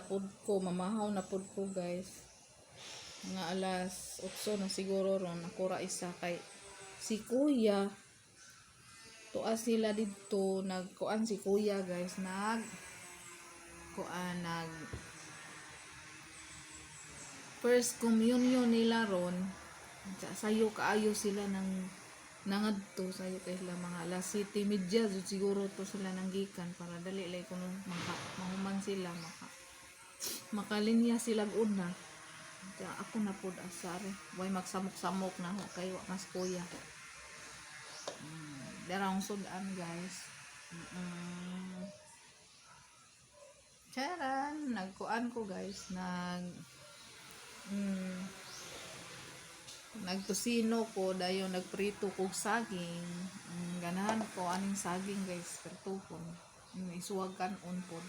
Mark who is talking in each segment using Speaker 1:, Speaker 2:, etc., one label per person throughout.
Speaker 1: pud ko, mamahaw na pud ko, guys. Mga alas 8 na siguro ron ako ra isa kay si kuya tuas sila didto, nagkuan si kuya, guys, nag kuan, nag first communion nila ron. Sayo kaayo sila nang nangadto, sayo kay sila, mga alas 7:30 jud siguro to sila nang gikan para dali lay kuno maka, mahuman sila, makalinya sila una. Kaya ako na pod asar, way magsamok-samok na ho kay wa mas kuya. Darang sudan, guys. Charan, nagkuan ko, guys, nagtusino ko, dayon nagprito kog saging. Ganahan ko aning saging, guys, prituhon. Isuwag kan-on pod.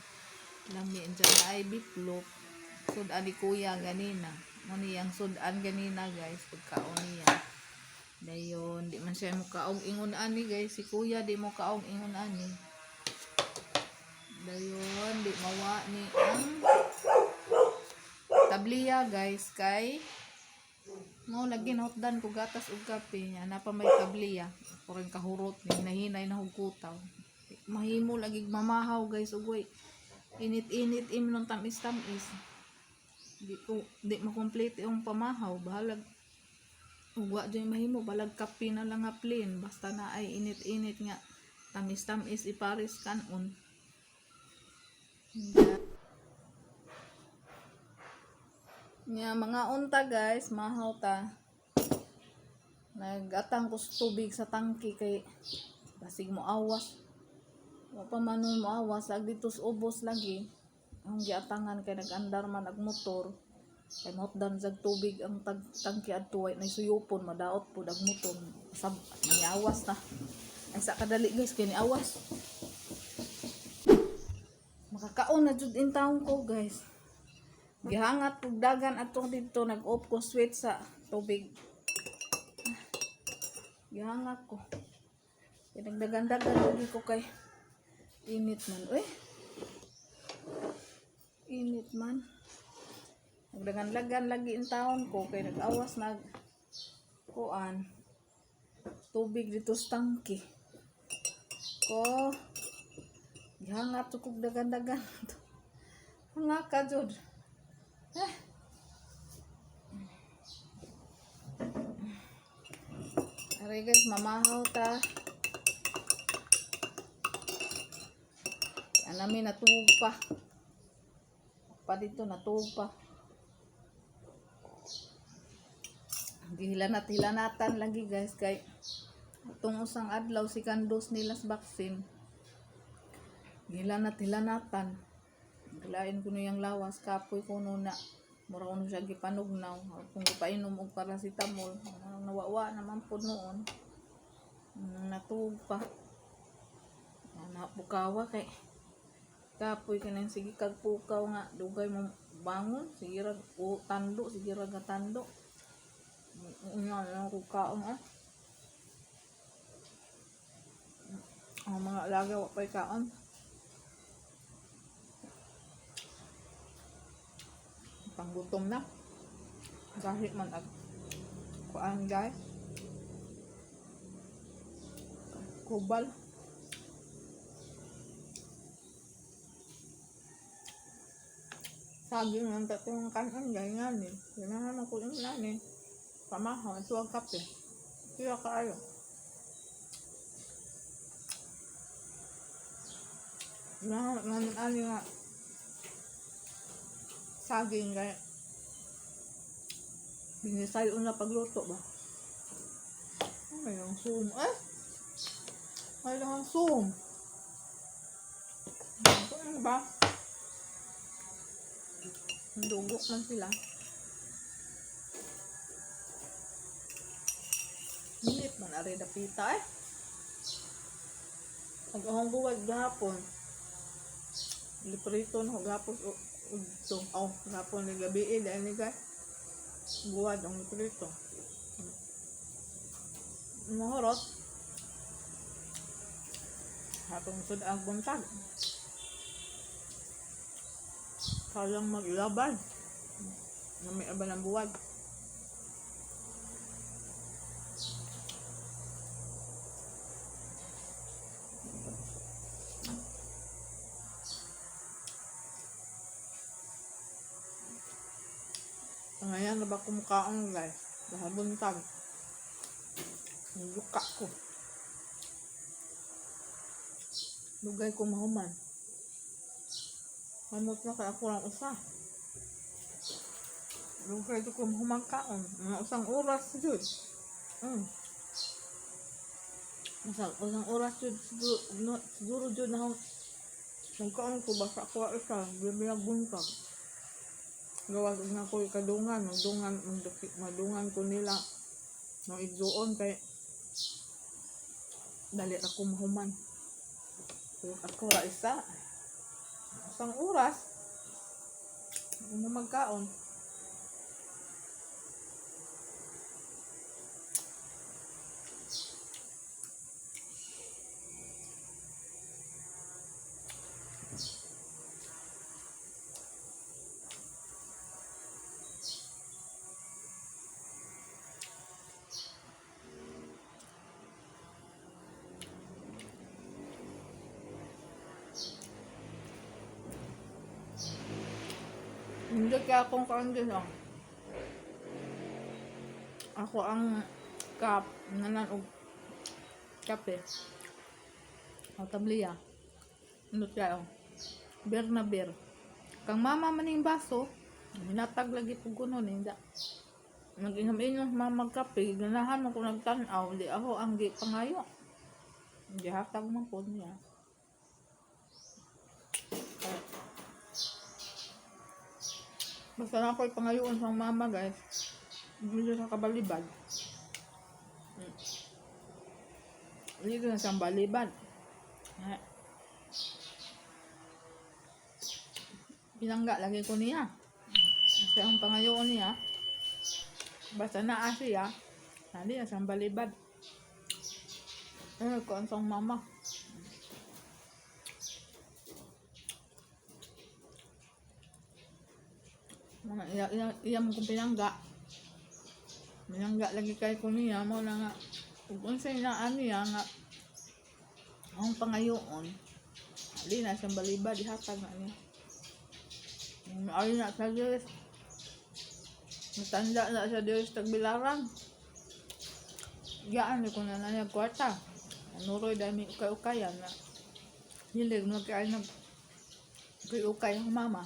Speaker 1: Lami dyan ay biplop. Sudan ni kuya ganina. Mo niyang sudan ganina, guys, pagkaon niya. Dayon, di man siya mo kaog ingon ani, guys. Si kuya di mo kaog ingon ani. Dayon, di mawa ni ang tabliya, guys, kay mo lagi nahutdan ko gatas ug kape niya na pa may tabliya ko rin kahurot ni hinahinay na hugkutaw, mahimo lagi mamahaw, guys, ug way init-init im nung tamis-tamis, di ko di makomplete yung pamahaw, bahalag ug wa jud mahimo, balag kape na lang nga plain, basta na ay init-init nga tamis-tamis ipares kanon. Nga mga unta, guys, mahaw ta. Nagatang ko sa tubig sa tangki kay basig mo awas. Wa pa man nun mo awas, ag dito sa ubos lagi. Ang giatangan kay nag-andar man ag motor. Kay mahutdan jag tubig ang tangki adto, way nay suyupon, madaot pud ag motor. Sab niawas na. Ay sa kadali, guys, kay niawas. Makakaon na jud in taon ko, guys. Gihangat kog dagan atong didto, nag-off ko switch sa tubig. Gihangat ko. Kay nagdagan-dagan lagi ko kay init man uy. Init man. Nagdagan-dagan lagi in taon ko kay nag-awas nag kuan tubig dito sa tangki. Ko gihangat kog dagan-dagan. Hangat ka jud. Eh. Aray, guys, mamahaw ta. Anami natuog pa. Pa dito natuog pa. Gihilanat-hilanatan lagi, guys, kay atong usang adlaw si kandos nila sa vaccine. Gihilanat-hilanatan. Gilain ko niyang lawas, kapoy ko no na. Mura ko siya gipanugnaw. Kung gipainom og paracetamol, anong nawawa naman po noon. Natuog pa. Napukawa kay kapoy ka nang sige kag pukaw nga dugay mo bangon, sige rag o tando, sige rag nga tando. Unya lang ko kaon ah. Ang mga alaga wa pa'y kaon. Panggutom na. Kahit man ag kuan, guys. Kubal. Saging ang tatong kanon, guys, nga ni. Ganahan ako yung nani. Pamahaw, suwag kape. Kaya kaayo. Ganahan namin ani nga saging kaya binisayo na pagluto ba. Ay, ang zoom. Eh! Ay, ang zoom. Ano ba? Dugok man sila. Init man ari dapita eh. Pag ahong buwag gahapon. Liprito na ko gahapon udto. Oh, gahapon ni gabi eh dahil ni guys. Buwad ang liprito. Mahurot. Hatong sud ang buntag. Sayang maglaban. Na may aba ng buwag. Ngayon na ba kumukhaon, guys? Lahabuntag. Luka ko. Lugay ko mahuman. Mamot na kay ako lang usa. Lugay ko mahuman kaon. Mga 1 oras jud. 1 oras jud siguro, no, siguro jud na akong nagkaon ko basta ako isa, gabi na buntag. Gawas na ko kadungan, magdungan, madungan ko nila. No igsuon kay dali ako mahuman. So, ako ra isa. 1 oras. Ako mo magkaon. Hindi kaya akong kaon din, oh. Ako ang cup nanan og kape. O tabliya. Ano kaya, oh. Beer na beer. Kang mama maning baso, minatag lagi pug kuno ninda. Nag-inom-inom mama kape, ganahan mo ko nagtan-aw, di ako ang gi pangayo. Gihatag man po niya. Basta na ako'y pangayoon sa mama, guys. Hindi sa kabalibad. Dito na siyang balibad. Eh. Pinangga lagi ko niya. Kasi ang pangayoon niya, basta naa siya, hindi na siyang balibad. Ano ko ang mama. Mga iya, iya, iya mo kong pinangga. Pinangga lagi kay ko niya, mo na nga, ug unsay naa niya nga, akong pangayoon, di na siyang balibad, ihatag na niya. Ay na sa Diyos. Matanda na sa Diyos tagbilaran. Yaan ko na na niya kwarta. Anuroy dami ukay-ukayan na. Hilig mo kay nag ukay-ukay ang mama.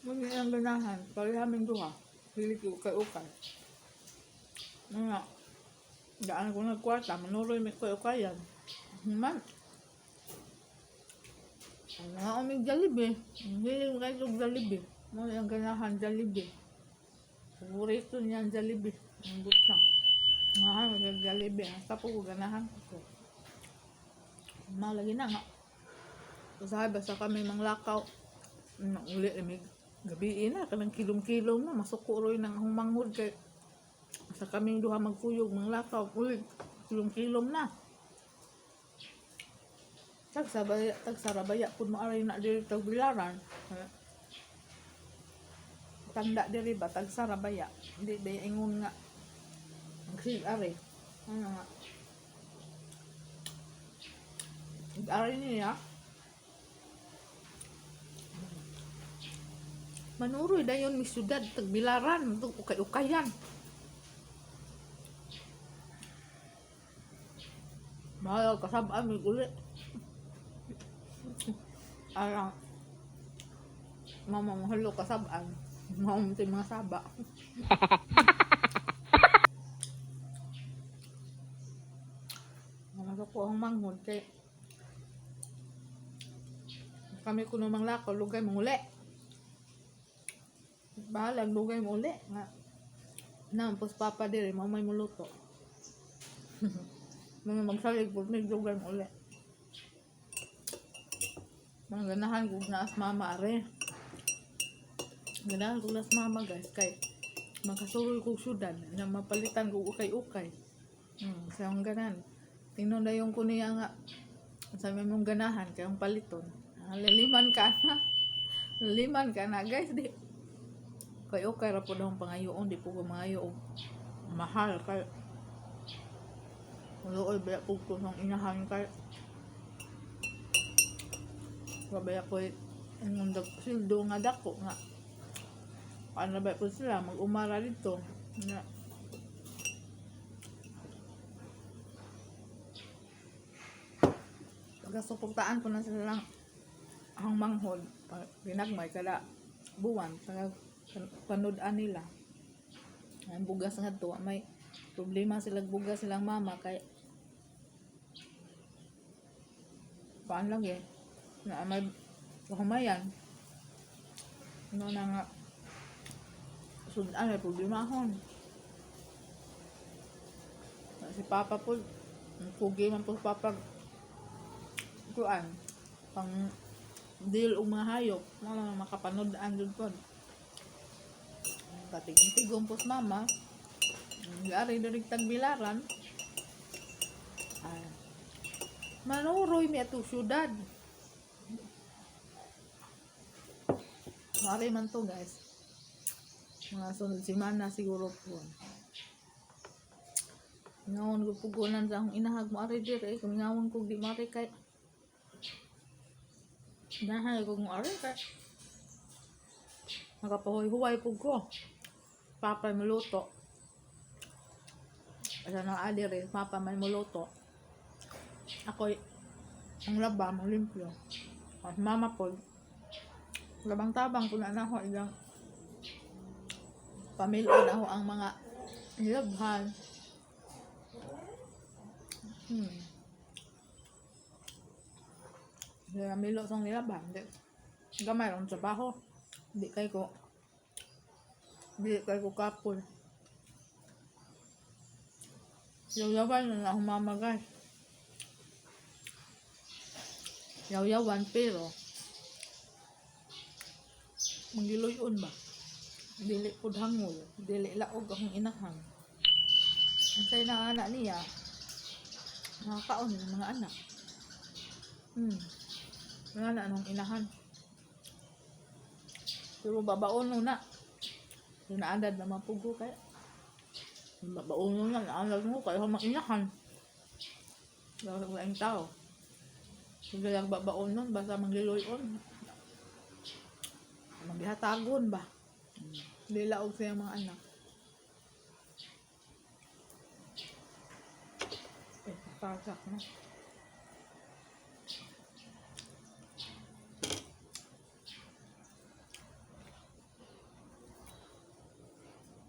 Speaker 1: Muna ang ganahan. Pareha kaming duha. Hilig ukay-ukay. Nga. Daan ko nagkwarta. Manuroy may ukay-ukayan. Man. Ang umig Jollibee. Hilig mo kayo og Jollibee. Muna ang ganahan Jollibee. Paborito niya ang Jollibee. Ang butang. Nga, mag Jollibee. Hasta po ko ganahan ko. Malagi na nga. Usahay basta kami manglakaw. No, uli may gabi na kanang kilom-kilom na masuko roy nang akong manghod kay sa kaming duha magkuyog manglakaw uli kilom-kilom na. Tagsabaya, tagsarabaya pud maaray na diri tagbilaran. Tanda diri ba tagsarabaya. Hindi ba ingon nga magsig-ari. Ano nga. Ari niya. Manuroy dayon mi syudad tagbilaran tug ukay-ukayan. Mahal kasabaan mi uli. Arang mama mo halo kasabaan. Mao mo mga saba. Mga ko ang manghod kay kami kuno manglakaw lugay manguli. Bahalag lugay mo uli nga. Na pos papa diri mao may muluto. Mga magsalig po may lugay mo uli. Mga ganahan kog naas mama are. Ganahan kog naas mama, guys, kay makasuroy kog syudad na mapalitan kog ukay-ukay. Sa akong ganahan. Tingnan na yung ko niya nga sa mong ganahan kay ang paliton. Laliman ka na. Laliman ka na, guys. Di. Kay okay ra po daw ang pangayoon. Di po ko mangayo og mahal. Kay luoy ba po ko ng inahan kay Babaya ko ang sildo nga dako nga paano ba po sila mag-umara dito nga. Pagkasuportaan ko na sila lang ang manghod ginagmay kada buwan sa panood nila ang bugas nga to. May problema sila bugas silang mama kay paan lang eh na may humayan no na nga sudan may problema hon. Si papa po kugi man po si papa kuan pang deal og mga hayop mga makapanood-an jud pod. Patigom-tigom po sa mama. Gari diri tagbilaran ay manuroy mi ato syudad. Mari man to, guys, mga sunod semana siguro po. Ngawon ko pugunan sa akong inahag mo ari diri kung ngawon ko di mari kay Dahay ko kung ari kay makapahuy-huway pug ko. Papa muluto. Asa na adiri, papa may muluto. Ako ang laba mo limpyo. At mama po labang tabang po na nako ilang pamilyo na ako ang mga labhan. Kaya milo sang nilabhan. Di, gamay lang trabaho. Di kay ko kapol. Yaw-yawan na na akong mama, guys. Yaw-yawan pero manggiluyon ba? Dili pud hangol, dili laog akong inahan. Ang say na anak niya, nakakaon ng mga anak. Mga anak nung inahan. Pero babaon na. Naandad na mapugo kaya. Babaon na, naandad mo kaya mga inahan. Wala ang tao. Sige lang babaon nun, basta manggiluyon. Manggihatagon ba? Lilaog sa iyang mga anak. Eh, pasak na.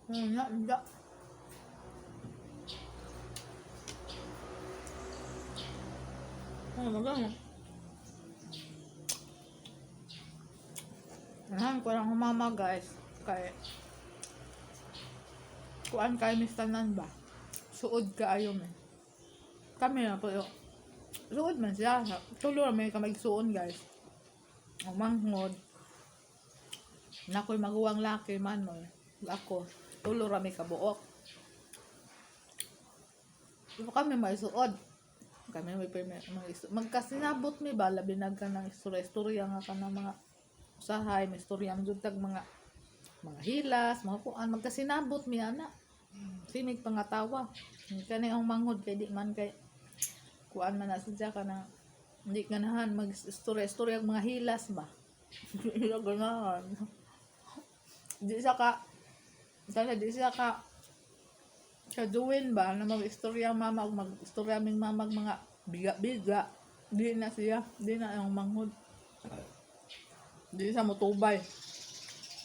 Speaker 1: Na, hindi. Ano, magano? Anahan ko lang humama, guys. Kay kuan kay mistanan ba? Suod kaayo man. Kami na po. Suod man siya. Tulo may ka magsuon, guys. O manghod. Nakoy maguwang laki man mo. Ako. Tulo ra may kabuok. Pero kami may suod. Kami may magkasinabot mi ba labi na ka ng istorya-istorya nga ka ng mga usahay, may istorya man jud tag mga hilas, mga kuan, magkasinabot mi ana. Sinig pangatawa. Kani ang manghod kay di man kay kuan man na sadya ka na hindi ganahan mag istorya-istorya mga hilas ba. Hindi siya ganahan. Di siya ka kaduwin ba na mag-istorya mama o mag-istorya ming mama og mga biga-biga. Di na siya, di na ang manghod. Di siya mutubay.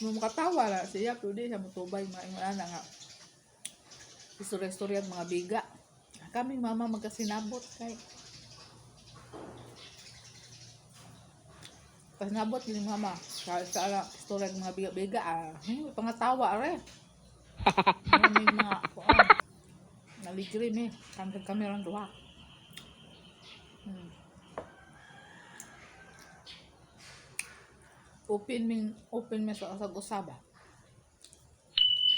Speaker 1: Nung makatawa na siya, pero di siya mutubay. Mga na nga. Istorya-istorya at mga biga. Kaming mama magkasinabot kay kasinabot ni mama. Sa ala, istorya at mga biga-biga. Ah, pangatawa are. May mga kuan. Naligri mi. Kami kami ron duha. Open mi sa usag usaba.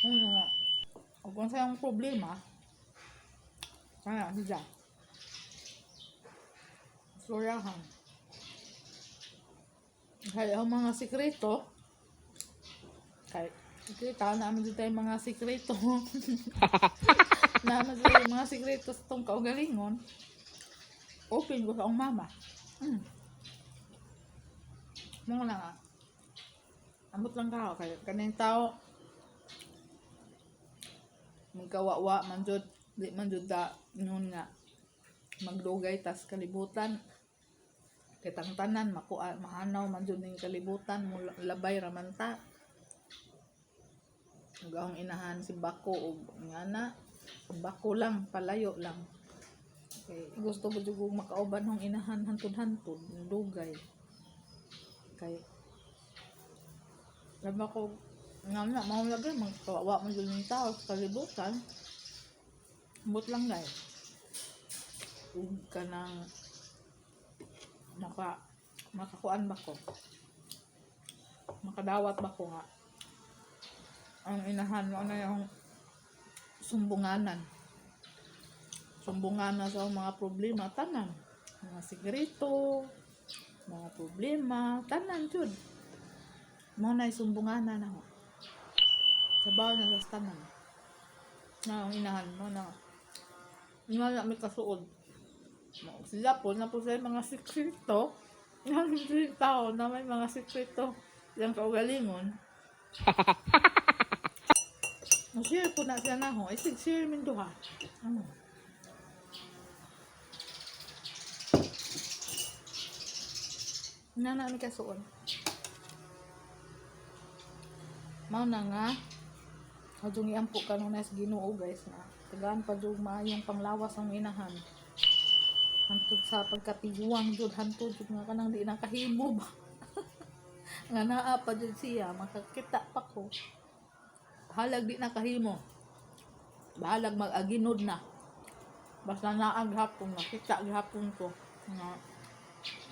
Speaker 1: Ano nga. Kung sa yung problema, kaya siya. Istoryahan. Kaya ang mga sikreto, kay kita naman dito tayo mga sikreto. Naman tayo mga sikreto sa tong kaugalingon. Open ko sa akong mama. Mga na nga. Amot lang ka kay kaning tao magkawawa man jud, di man jud ta noon nga magdugay tas kalibutan, kay tang tanan makuha mahanaw man jud ning kalibutan mo, labay ra man ta. Ug akong inahan si Bako og ngana bako lang, palayo lang, kay gusto ko jud kog makauban hong inahan hantod-hantod dugay, kay laba ko nga na mao lagi magkawawa man jud ning tao sa kalibutan. Ambot lang, guys, ug kanang makakuan ba ko, makadawat ba ko nga ang inahan mo na yung sumbunganan, sumbunganan sa mga problema, tanan, mga sikreto, mga problema, tanan jud mo na sumbunganan ako sabaw na sa tanan na ang inahan mo na nga na may kasuod. Sila po na po sila mga sikreto ng tao na may mga sikreto yung kaugalingon. Mo-share po na siya na ho. Ay, share min duha. Ano? Na na mi kasuon. Mao na nga. Adong iampo ka nung nas Ginoo, guys, na. Tagaan pa jud maayong panglawas ang inahan. Hantod sa pagkatiguang jud, hantod jud nga kanang di nakahimo ba. Nga naa pa jud siya, makakita pa ko. Bahalag di nakahimo. Bahalag mag-aginod na. Basta naa gihapon, nakita gihapon ko nga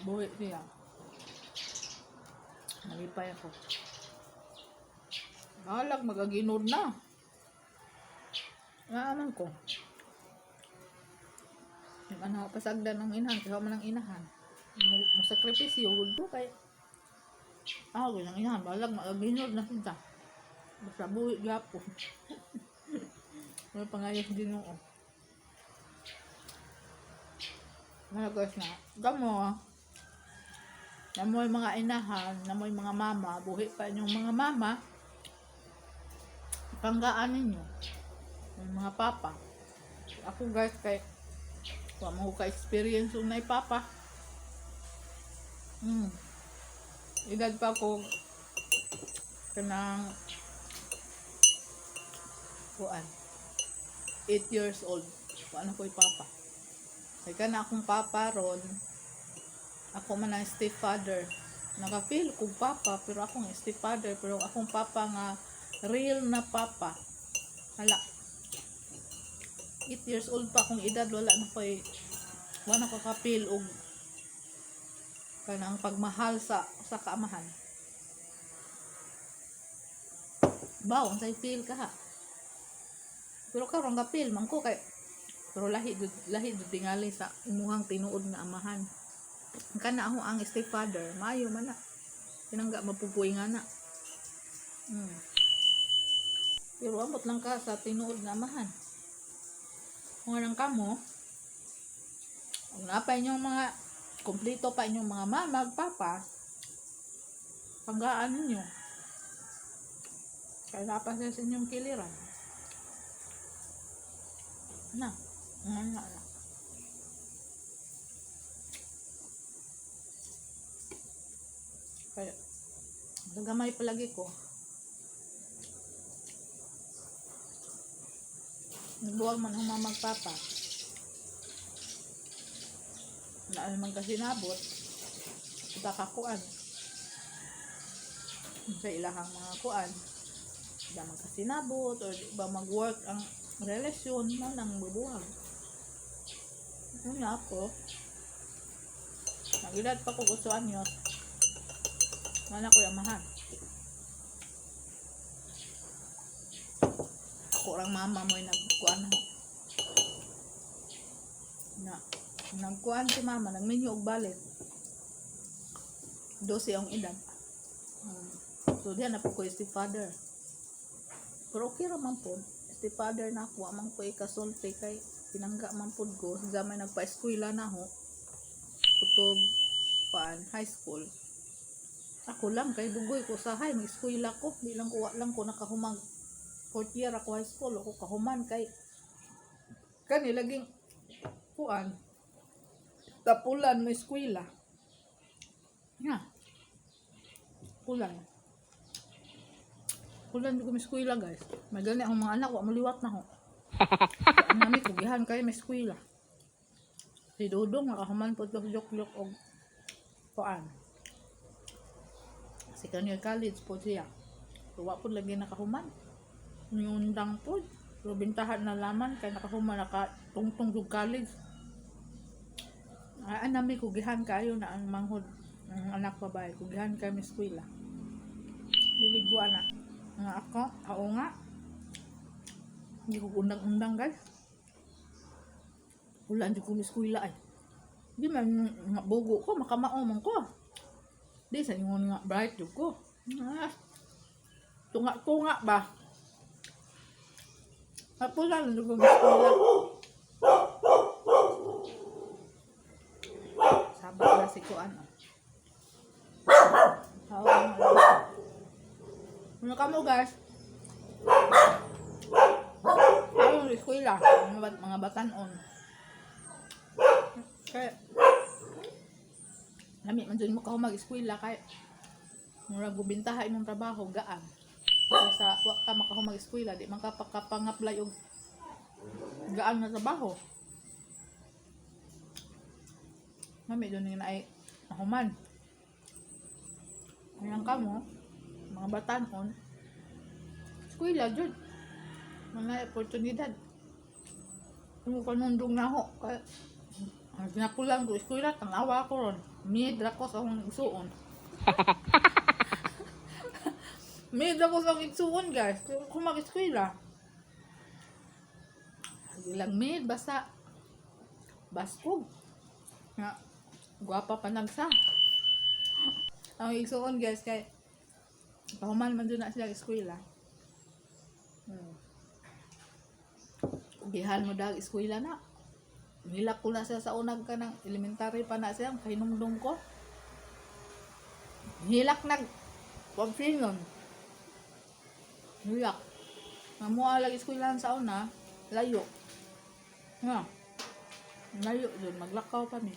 Speaker 1: buhi siya. Nalipay ako. Bahalag mag-aginod na. Naaman ko. Yung ano, pasagdan ng inahan, kaya man ang inahan. Mo sakripisyo, gud ko kay ako ng inahan, bahalag mag-aginod na siya. Basta buhi gihapon. May pangayos Ginoo. Mga guys na, gamo, namoy mga inahan, namoy mga mama, buhi pa inyong mga mama, panggaan ninyo, yung mga papa. Ako, guys, kay, wa mo ko ka-experience yung nay papa. Edad pa ko, kanang, kuan, 8 years old, kuan ako papa. Kay kana akong papa ron, ako man ang stepfather. Naka-feel kong papa, pero akong stepfather, pero akong papa nga real na papa. Hala. 8 years old pa akong edad, wala na ko'y, wala na ko ka-feel og kanang pagmahal sa kaamahan. Baw, unsay feel ka ha? Pero karon ka-feel man ko kay pero lahi jud tingali sa imuhang tinuod nga amahan. Kana ako ang stepfather, maayo man na. Tinangga mapupuy nga na. Pero amot lang ka sa tinuod nga amahan. Kung anong kamo, kung naa pa inyong mga kompleto pa inyong mga mama, papa, panggaan ninyo. Kaya naa pa sila sa inyong kiliran. Na, na, na, na. Kaya, gamay palagi ko. Nagbuwag man ang mama papa. Na man kasi nabot. Baka kuan. Sa ilahang mga kuan. Di man kasi nabot or di ba mag-work ang relasyon mo nang bubuwag. Yun nga ako. Nag-edad pa ko 8 anyos. Wala ko yamahan. Ako lang mama mo yung nagkuan na. Na, nagkuan si mama, nagminyo og balit. 12 ang edad. So diyan na po ko stepfather. Pero okay ra man po. Stepfather na ako, amang ko ikasulti kay pinangga man pud ko. Gamay nagpa-eskwela na ho. Kutob paan, high school. Ako lang kay bugoy ko sa high, mag-eskwela ko. Di lang ko, wa lang ko nakahumag. Fourth year ako high school, ako kahuman kay kani laging kuan tapulan mo eskwela. Nga. Kulan. Kulan di ko eskwela, guys. May gani akong mga anak, wa maliwat na ho. Nami kugihan kayo may eskwela. Si Dudong nakahuman po to joke-joke og kuan. Second year college po siya. So, wa po lagi nakahuman. Niundang po. Pero bintahan na laman kay nakahuman, nakatungtong og college. Ay, nami kugihan kayo na ang manghod ang anak babae. Kugihan kayo may eskwela. Diligwa na. Nga ako, ako nga. Hindi ko undang-undang, guys. Wala, hindi ko eskwela ay. Di man nga bugo ko, makamao man ko. Di sa ingon nga bright jud ko. Ah, tunga-tunga ba? Ako lang, hindi ko eskwela. Sabak na si Kuan. Oh. Tao nga. Ano ka mo, guys? Ako sa eskwela, mga batanon. Kaya, lami man dyan mo ka mag-eskwela kay murag gubintaha imong trabaho gaan. Kaysa wa ka makahumag eskwela, di man ka pakapangaplay og gaan nga trabaho. Lami dun nga naay mahuman. Ayan ka mo, mga batanon, eskwela jud. Mga oportunidad. Mo kanundong na ho. Kaya, ang ginapulan ko eskwela, tanawa ko ron. Mid ra ko sa akong igsuon. Mid ra ko sa akong igsuon, guys. Kung ako mag-eskwela. Ilang mid, basta baskog. Nga, gwapa pa nagsa. Ang igsuon, guys, kay pahuman man dun na sila eskwela. Ugihan mo dag eskwela na. Nilak ko na siya sa unag ka ng elementary pa na siya, kahinumdum ko. Hilak nag pabsinon. Hilak. Namuha lagi eskwelahan sa una, layo. Nga. Layo dun, maglakaw pa mi.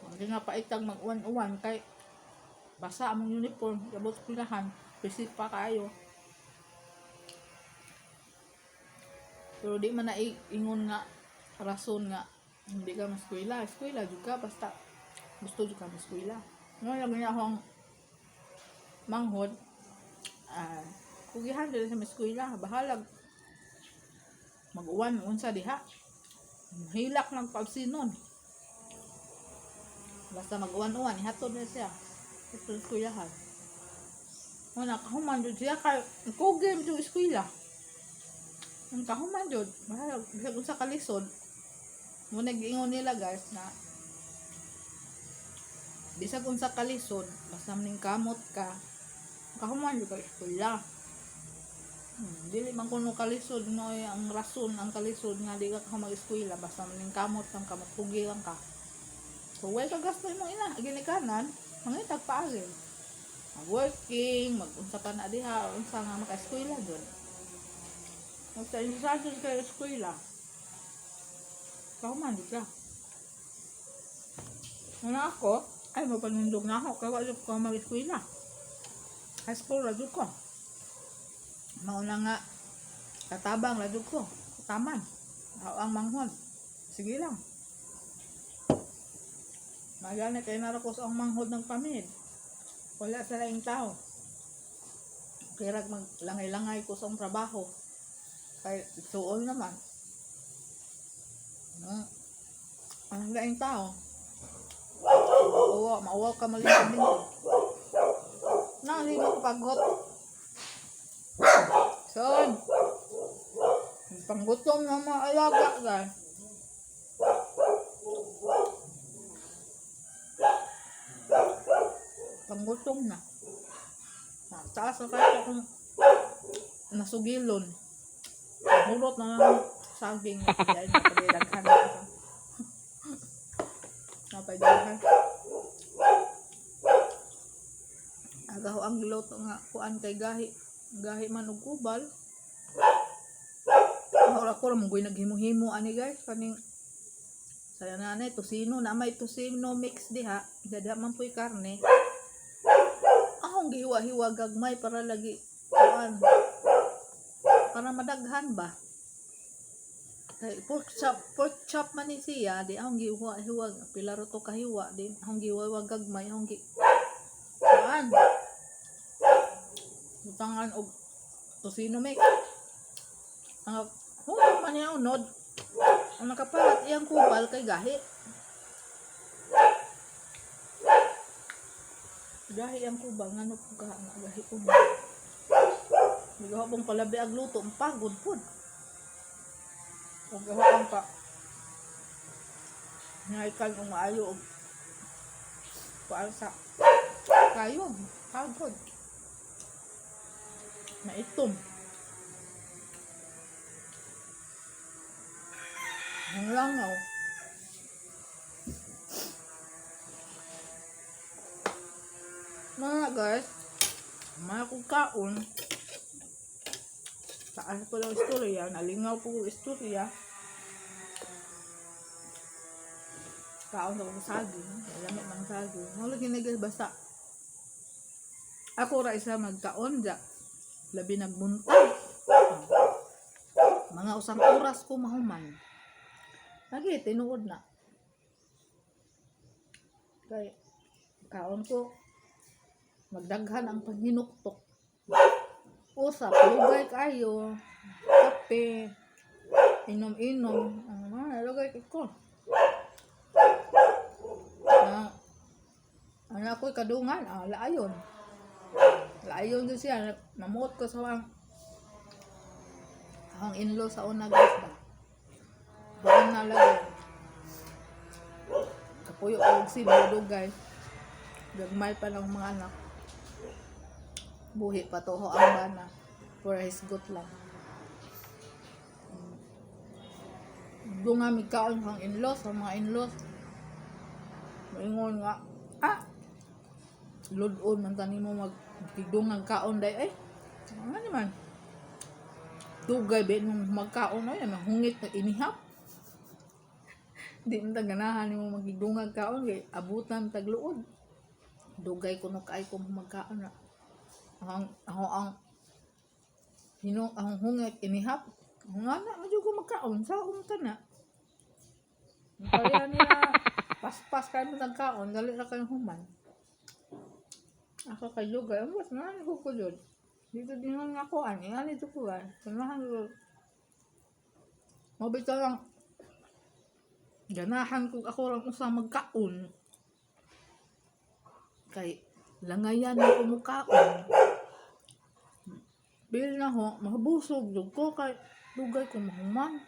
Speaker 1: Hindi nga paitag mag-uwan-uwan kay basa among uniform, abot eskwelahan, pisit pa kaayo. Pero di man na ingon nga rason nga hindi ka maskwela. Eskwela jud ka basta gusto jud ka maskwela. Nga lagi na akong manghod, ah, kugihan dili sa eskwela, bahalag mag-uwan unsa diha. Hilak ng pabsinon. Basta mag-uwan-uwan, ihatod na siya. Ito eskwelahan. Wala, kahuman jud siya kay kugi jud eskwela. Ang kahuman jud, bahalag bisag unsa kalisod. Mo nag-ingon nila, guys, na bisag unsa kalisod, basta ning kamot ka, kahuman jud ka eskwela. Dili man kuno kalisod no ang rason ang kalisod nga di ka mag-eskwela, basta ning kamot kang kamot, pugi lang ka. So way ka gasto imong ina, ginikanan, mangitag paagil. Mag-working, mag-unsa pa na diha, unsa nga maka-eskwela jud. Basta interesado sa eskwela. Kahuman jud ka. Una ako, ay mapanundog na ako, kay wa jud ko mag-eskwela. High school ra jud ko. Mauna nga, katabang ra jud ko. Taman. Ako ang manghod. Sige lang. Magani kay nara ko sa ang manghod ng pamid. Wala sa laing tao. Kirag maglangay-langay ko sa akong trabaho. Kay suol naman. Ang laing tao. Mauwa, mauwa ka malingkod din. Na, hindi mo pagot. Son. Panggutom ng mga alaga, guys. Panggutom na. Ah, taas na kayo akong nasugilon. Hurot na lang saging. Dahil napagdaghan na ako. Napagdaghan. Agaho ang giluto nga kuan kay gahi. Gahi man og kubal. Ora ko ra mong naghimo-himo ani, guys, kaning saya na na tosino na may tosino mix diha. Dada man po'y karne. Akong gihiwa-hiwa gagmay para lagi kuan. Para madaghan ba? Kay pork chop man ni siya, di akong gihiwa-hiwa pila ro to kahiwa din. Akong gihiwa gagmay, akong gi kuan. Butangan og tosino mix. Ang hulog man niya unod. Ang nakapalat iyang kupal kay gahi. Gahi ang kubal ngano po ka nga gahi unod. Migaho pong palabi ag luto, ang pagod pud. Ug gaho ang pa. Ngaykan og maayo og kuan sa kayo, pagod. Maitom. Ang langaw. Mga guys, mga kong kaon, taas po lang istorya, nalingaw po ko istorya. Kaon sa kong saging, lamit mang saging. Mga lagi na, guys, basta. Ako ra isa magkaon ja. Labi nagbuntag. Mga 1 oras ko mahuman. Lagi, tinuod na. Kay, kaon ko, magdaghan ang panghinuktok. Usap, lugay kayo, kape, inom-inom, ang mga lugay ko. Na, ano ako'y kadungan, ah, laayon. Laayon din siya, mamuot ko sa ang in-law sa una, guys, ba. Doon na lagi. Kapuyo og si dugay. Gagmay pa ng mga anak. Buhi pa to ho ang bana. For his good lang. Doon nga mikaon ang in-laws, ang mga in-laws. Maingon nga, ah, ludon man tani mo mag tigdungang kaon day ay. Ano naman? Dugay ba nung magkaon ay mahungit na inihap. Di mo ganahan nimo magigdungag kaon kay abutan tagluod. Dugay kuno kay ko magkaon na. Ang ako ang hino ang hungit inihap. Nga na medyo ko magkaon sa unta na. Kaya niya paspas kayo mo nagkaon, dali ra kayo human. Ako kay dugay, ambot na ko ko jud. Dito din lang ako ani, ani to ko ba. Samahan ko. Mabita lang ganahan kung ako lang usa magkaon. Kay langayan ako mukaon. Bil na ho, mabusog jud ko kay dugay ko mahuman.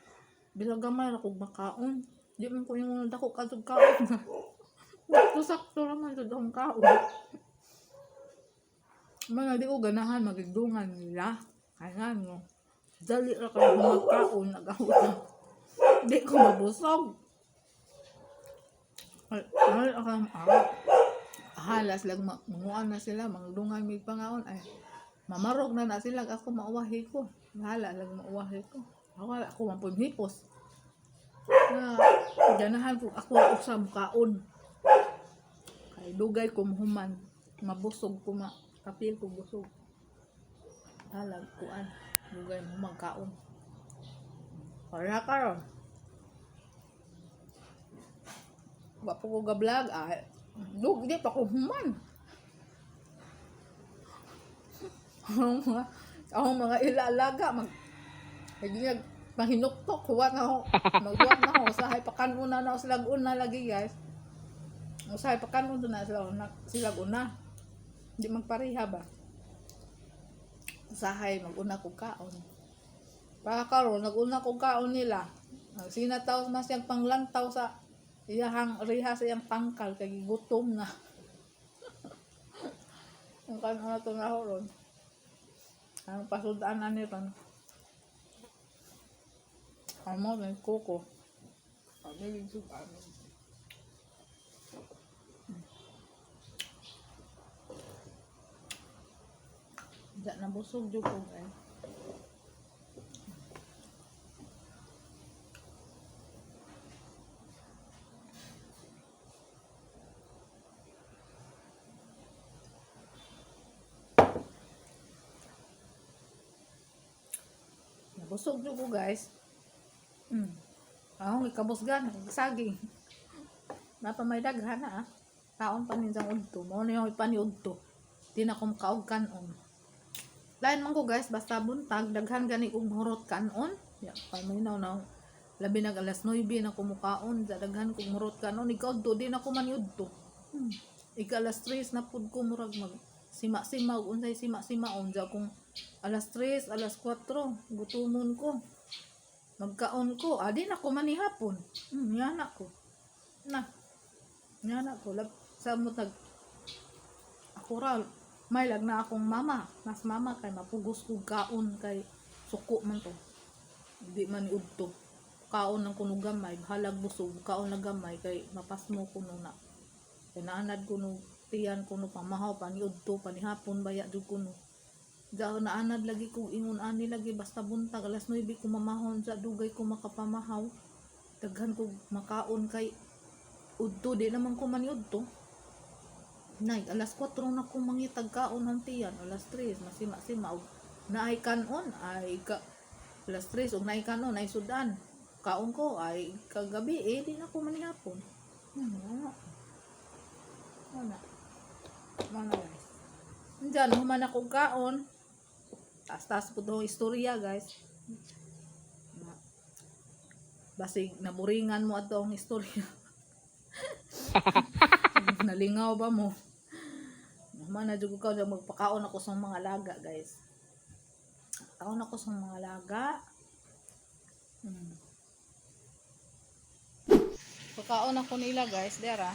Speaker 1: Bila gamay ra kog makaon. Di man ko yung dako kadtog kaon. Sakto sakto raman jud akong kaon. Mga di ko ganahan magigdungan nila. Kaya mo. Dali ra kayo magkaon nagawat. Di ko mabusog. Ay, ay, ako ah, halas lang manguan na sila, mangdungan mig pangaon ay mamarog na na sila, ako mauwahi ko. Bahala lang mauwahi ko. Ako wala ako man pud hipos. Na ganahan ko ako usa mukaon. Kay dugay ko mahuman, mabusog ko ma kapil ko busog. Halag kuan, dugay mo magkaon. Kaya karon. Wa po ko ga-vlog ay dug di pa ko human. Ang mga ilaalaga mag hindi nag pahinuktok huwat na ho maghuwat na ho usahay pakan-una na sila una lagi, guys, usahay pakan-una na sila una, di magpareha ba, usahay maguna ko kaon para karon naguna ko kaon nila sinataw mas siyang panglantaw sa iyahang riha sa iyang pangkal kay gutom na. Ang kanon na ito na ron. Ang pasudaan na ni ron. Amo may kuko. Kami sudan. Diyan nabusog jud ko, guys. Nabusog jud ko, guys. Ahong ikabusgan, saging. Napa may daghan na ah. Taon pa ninsang udto. Mao na yung ipaniudto. Di na ko makaog kanon. Lain man ko, guys, basta buntag, daghan gani kong hurot kanon. Ya, paminaw na labi nag alas 9 na kumukaon, sa daghan kong hurot kanon. Ikaw do, di na ko maniudto. Ika alas 3 na pud ko murag mag sima-sima ug unsay sima-simaon ja kung alas 3, alas 4, gutomon ko. Magkaon ko, adi na ko manihapon. Yana ko. Na. Yana ko. Lab, sa mo tag ako ra may lag na akong mama. Mas mama kay mapugos kog kaon kay suko man to. Di man udto. Kaon ng kuno gamay, halag busog, kaon na gamay kay mapasmo kuno na. Kay naanad kuno tiyan kuno pamahaw pa ni udto pa ni hapon baya jud kuno. Diya naanad lagi kong ingon ani lagi basta buntag alas 9 ko mamahon sa dugay ko makapamahaw. Daghan ko makaon kay udto di naman ko man udto. Nay, alas 4 na ko mangitag kaon ng tiyan, alas 3 masima-sima og naay kanon ay ka alas 3 og naay kanon ay sudan. Kaon ko ay kagabi eh di na ko manihapon. Wala. Wala. Wala, guys. Diyan, human ako kaon. Taas-taas po itong istorya, guys. Basig, naburingan mo ato ang istorya. Nalingaw ba mo? Human na jud ko ka magpakaon ako sa mga laga, guys. Kaon ako sa mga laga. Pakaon ako nila, guys, dera.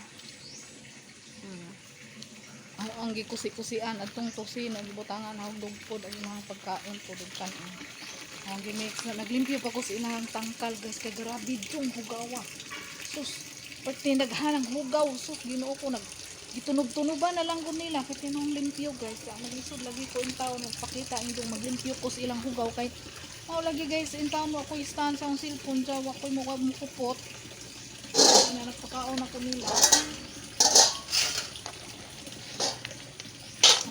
Speaker 1: Ang gikusi-kusian atong tosino gibutangan og dugpod ang mga pagkaon po ug kanon. Ang gimix na naglimpyo pa ko sa ilang tangkal, guys, kay grabe dong hugawa. Sus, pati naghanang hugaw, sus, Ginoo ko, nag gitunog-tunuban na lang ko nila kay tinong limpyo, guys. Kaya maglisod lagi ko in taon magpakita indong maglimpyo ko sa ilang hugaw kay mao lagi, guys, in taon ako stand sa akong cellphone sa wa koy mukha mukupot. Na nagpakaon ako nila.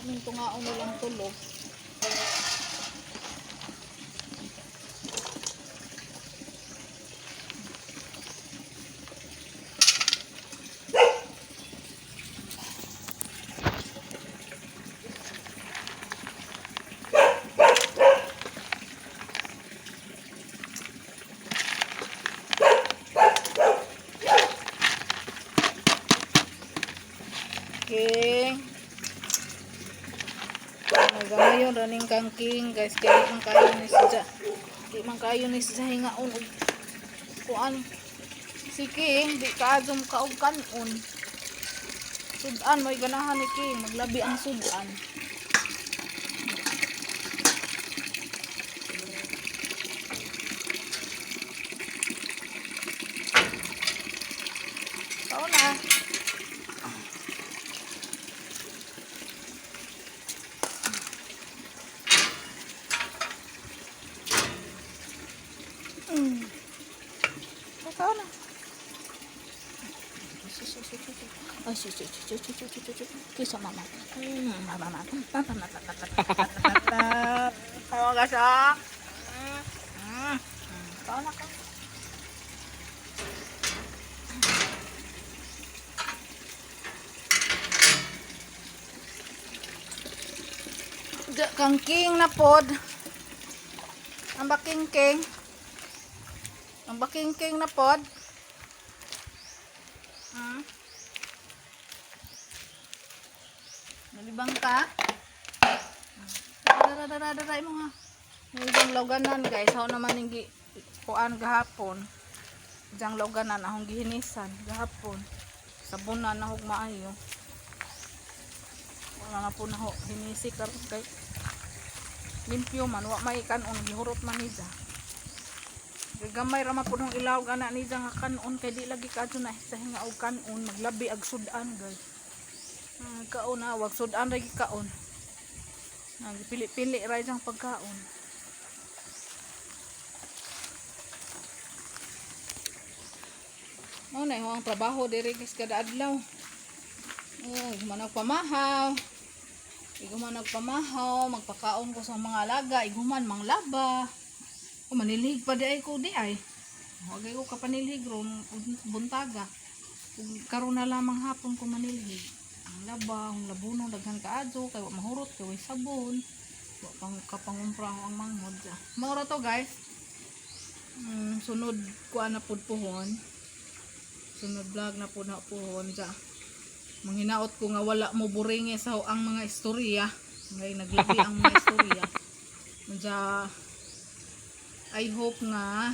Speaker 1: Aming tungaon nilang tulo. King. Nagamayon running kang king, guys, kay di man kayo ni siya. Di man kayo ni siya hingaon og kuan. Si King di kaadom ka og kanon. Sudan mo'y ganahan ni King, maglabi ang sudan. Kaon na. Kaon na. Ay, sus, sus, sus, sus, sus, sus, sus. Kisa mama. Mama, mama. Mama, mama, mama, mama. Oh, guys, ah. Kaon na ka. Kang king na pod. Ang baking king. Ang baking king na pod. Nalibang ka? Dara, dara, dara, mo nga. Nalibang lawganan, guys. How naman yung kuan gahapon. Diyang lawganan ahong gihinisan gahapon. Sabunan na hug maayo. Wala na po na ho hinisi karon kay limpyo man, wa may kanon, gihurot man niya. Gamay ra man po nung ilawg ana niya nga kanon kay di lagi kadto na sa hinga og kanon, maglabi ag sudan, guys. Ah, kaon na wag sudan ra kaon. Nagpili-pili ra diyang pagkaon. Mao na ang trabaho diri, guys, kada adlaw. Oh, iguman pamahaw. Iguman nagpamahaw, magpakaon ko sa mga alaga, iguman manglaba. O manilhig pa di ay ko di ay. Wag ko kapanilhig ron buntaga. Ug karon na lamang hapon ko manilhig. Ang laba, ang labuno daghan kaadto kay wa mahurot kay way sabon. Wa pang kapangumpra ang manghod. Mao ra to, guys. Sunod kuan na pud pohon. Sunod vlog na pud na pohon ja. Manghinaot ko nga wala mo boringe sa ang mga istorya. Ngay naglabi ang mga istorya. Unsa, I hope nga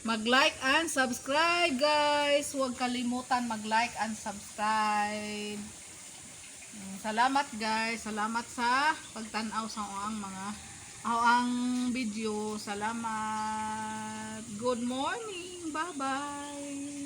Speaker 1: mag-like and subscribe, guys. Huwag kalimutan mag-like and subscribe. Salamat, guys. Salamat sa pagtan-aw sa ang mga ang video. Salamat. Good morning. Bye-bye.